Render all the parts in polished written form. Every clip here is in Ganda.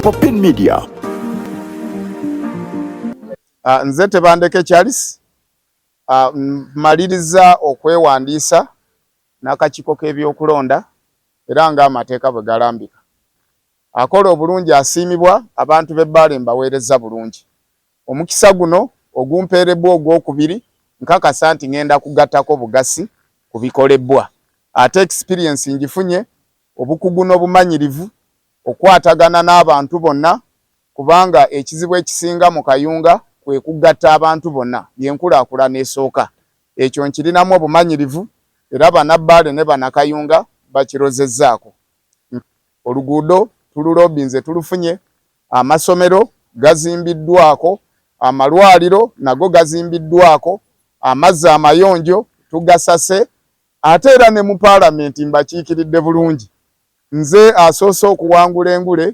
Popin Media. Nze Tebandeke Charles, mmaliriza okwewandiisa n'akakiiko k'ebyokulonda era ng'amateeka bwe galambika. Akola obulungi asiimibwa, abantu b'e Bbaale mbaweerezza bulungi. Omukisa guno ogumpeerebbwa ogwokubiri nkakasa nti ngenda kugattako bugasi ku bikolebbwa. Ate experience ngifunye, obukugu n'obumanyirivu okwatagana n'abantu bonna kubanga ekizibu ekisinga mu Kayunga kwe kugatta abantu bonna, y'enkulaakulana esooka. Ekyo nkirinamu obumanyirivu era Bannabbaale ne Bannakayunga bakirozezzaako. Oluguudo tululobinze tulufunye, amasomero gazimbiddwako, amalwaliro nago gazimbiddwako, amazzi amayonjo tugasase ate era ne mu Paalamenti mbakiikiridde bulungi. Nze asoose okuwangula engule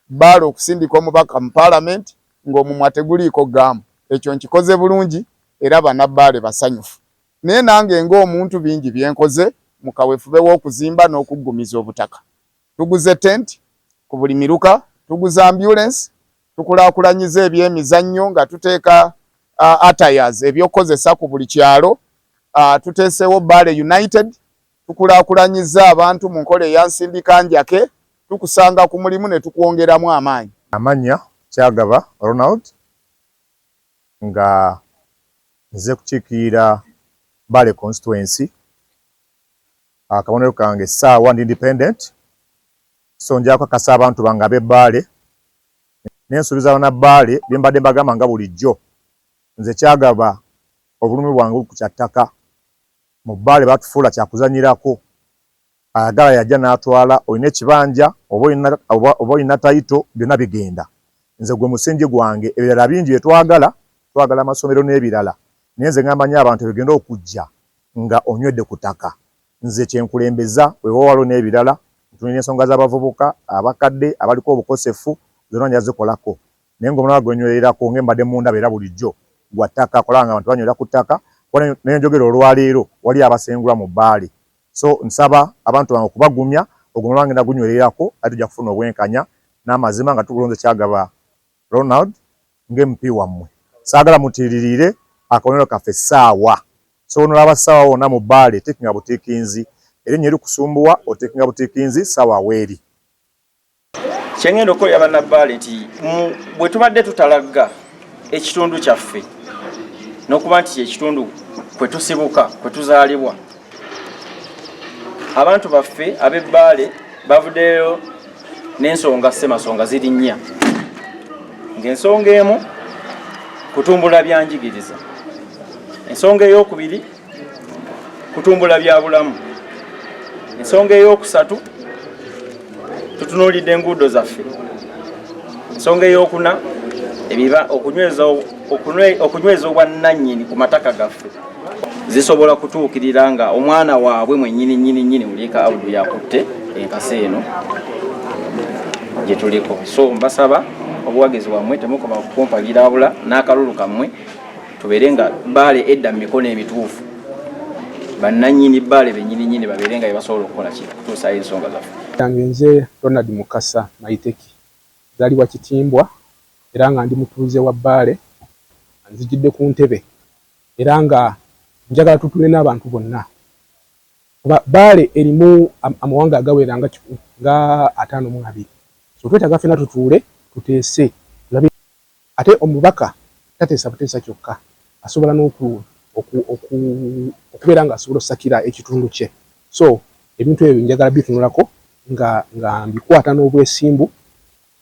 Bbaale okusindika omubaka mu Paalamenti ng'omumwa teguliiko ggaamu. Ekyo nkikoze bulungi era Bannabbaale basanyufu. Naye nange ng'omuntu bingi bye nkoze mu kaweefube w'okuzimba n'okuggumiza obutaka. Tuguze tent ku buli miruka, tuguze ambulensi, tukulaakulanyiza ebyemizannyo nga tuteeka attires ebyokukozesa ku buli kyalo, tuteeseewo Bbaale United, tukulaakulanyiza abantu mu nkola eya nsindika njake, tukusanga ku mulimu ne tukwongeramu amaanyi. Amannya Kyagaba Ronald, nga nze kukiikirira Bbaale constituency. Akabonero kange ssaawa, ndi independent, so nja kukakasa abantu bange ab'e Bbaale nensuubiza Bannabbaale bye mbadde mbagamba nga bulijjo. Nze Kyagaba, obulumi bwange ku kya ttaka mu Bbaale batufuula kyakuzannyirako. Ayagala yajja n'atwala, olina ekibanja oba olina title, byonna bigenda. Nze gwe musingi gwange. Ebirala bingi bye twagala, twagala amasomero n'ebirala, naye nze ngamba nnyo abantu bigenda okujja nga onywedde ku ttaka. Nze kyenkulembeza, weewaawo waliwo n'ebirala, ntunulira ensonga z'abavubuka, abakadde, abaliko obukosefu, zonna nja zikolako, naye ng'omulala gwenywererako ng'embadde mundaba era bulijjo gwa ttaka, kulaba nga abantu banywera ku ttaka. Naye njogera olwaleero wali abasengulwa mu Bbaale, so nsaba abantu bange okubagumya, ogwo omulala ngenda gunywererako ate tujja kufuna obwenkanya n'amazima nga tukulonze Kyagaba Ronald nga MP wammwe. Saagala mutiiririre akabonero kaffe ssaawa. So onolaba ssaawa wonna mu Bbaale, tiikinga butiikinzi, erinnya erikusumbuwa otiikinga butiikinzi, ssaawa weeri. Kyengenda okukolera Bannabbaale nti bwe tubadde tutalagga ekitundu kyaffe n'okuba nti kyekitundu kwe tusibuka, kwe tuzaalibwa, abantu baffe ab'Ebbaale bavuddeyo n'ensonga ssemasonga ziri nnya, ng'ensonga emu kutumbula byanjigiriza, ensonga ey'okubiri kutumbula bya bulamu, ensonga ey'okusatu tutunuulidde enguudo zaffe, ensonga ey'okuna okunyweza obwannannyini ku mataka gaffe. Zisobola kutuukirira nga omwana waabwe mwennyini nnyini nnyini Muliika Abdu yakutte enkasi eno gye tuliko. So mbasaba obuwagizi bwammwe, temukoma kukumpagira wabula n'akalulu kammwe, tubeere nga Bbaale edda mu mikono emituufu, bannannyini Bbaale bennyini nnyini babeere nga bebasobola okukola ki, okutuusaayo ensonga zaffe. Yange nze Ronald Mukasa Maiteki, nzaalibwa Kitimbwa era nga ndi mutuuze wa Bbaale. Nzijidde ku ntebe era nga njagala tutuule n'abantu bonna kuba Bbaale erimu amawanga agawera nga 52, so twetaaga ffenna tutuule tuteese tulabe. Ate omubaka tateesa buteesa kyokka, asobola n'okubeera nga asobola osakira ekitundu kye. So ebintu ebyo njagala bitunulako nga mbikwata n'obwesimbu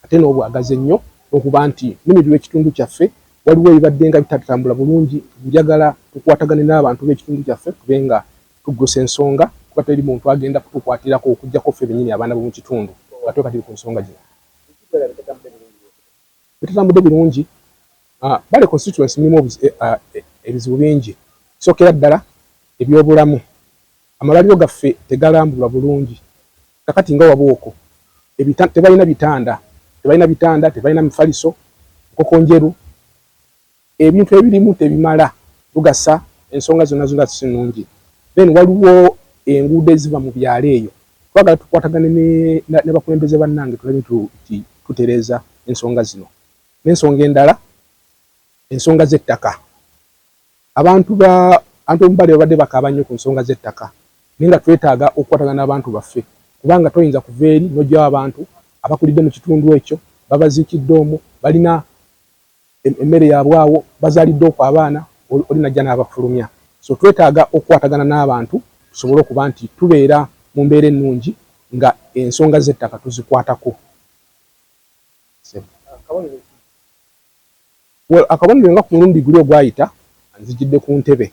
ate n'obwagazi ennyo, n'okuba nti nnumirirwa ekitundu kyaffe. Waliwo ebibadde nga bitatambula bulungi, njagala tukwatagane n'abantu b'ekitundu kyaffe tube nga tuggusa ensonga, kuba teri muntu agenda kutukwatirako okuggyako ffe bennyini abaana b'omu kitundu nga twekatiri ku nsonga zino. Bitatambudde birungi, Bbaale constituency mulimu ebizibu bingi. Kisookera ddala ebyobulamu, amalwaliro gaffe tegalambulwa bulungi. Kakati nga Wabuoko tebalina bitanda, tebalina bitanda, tebalina mifaliso, nkoko njeru, ebintu ebirimu tebimala lugasa, ensonga zonna zonna si nnungi. Then waliwo enguudo eziva mu byalo eyo. Twagala tukwatagane ne bakulembeze bannange tulabe nti tutereeza ensonga zino. N'ensonga endala, ensonga z'ettaka. Abantu ba antu omubbali babadde bakaaba nnyo ku nsonga z'ettaka, naye nga twetaaga okukwatagana n'abantu baffe, kubanga toyinza kuva eri n'oggyawo abantu abakulidde mu kitundu ekyo, babaziikidde omwo, balina emmere yaabwe awo, bazaalidde okwo abaana, oli najja n'abafulumya. So twetaaga okukwatagana n'abantu tusobole okuba nti tubeera mu mbeera ennungi nga ensonga z'ettaka tuzikwatako. Well, akabonero nga ku mulundi guli ogwayita nzijidde ku ntebe.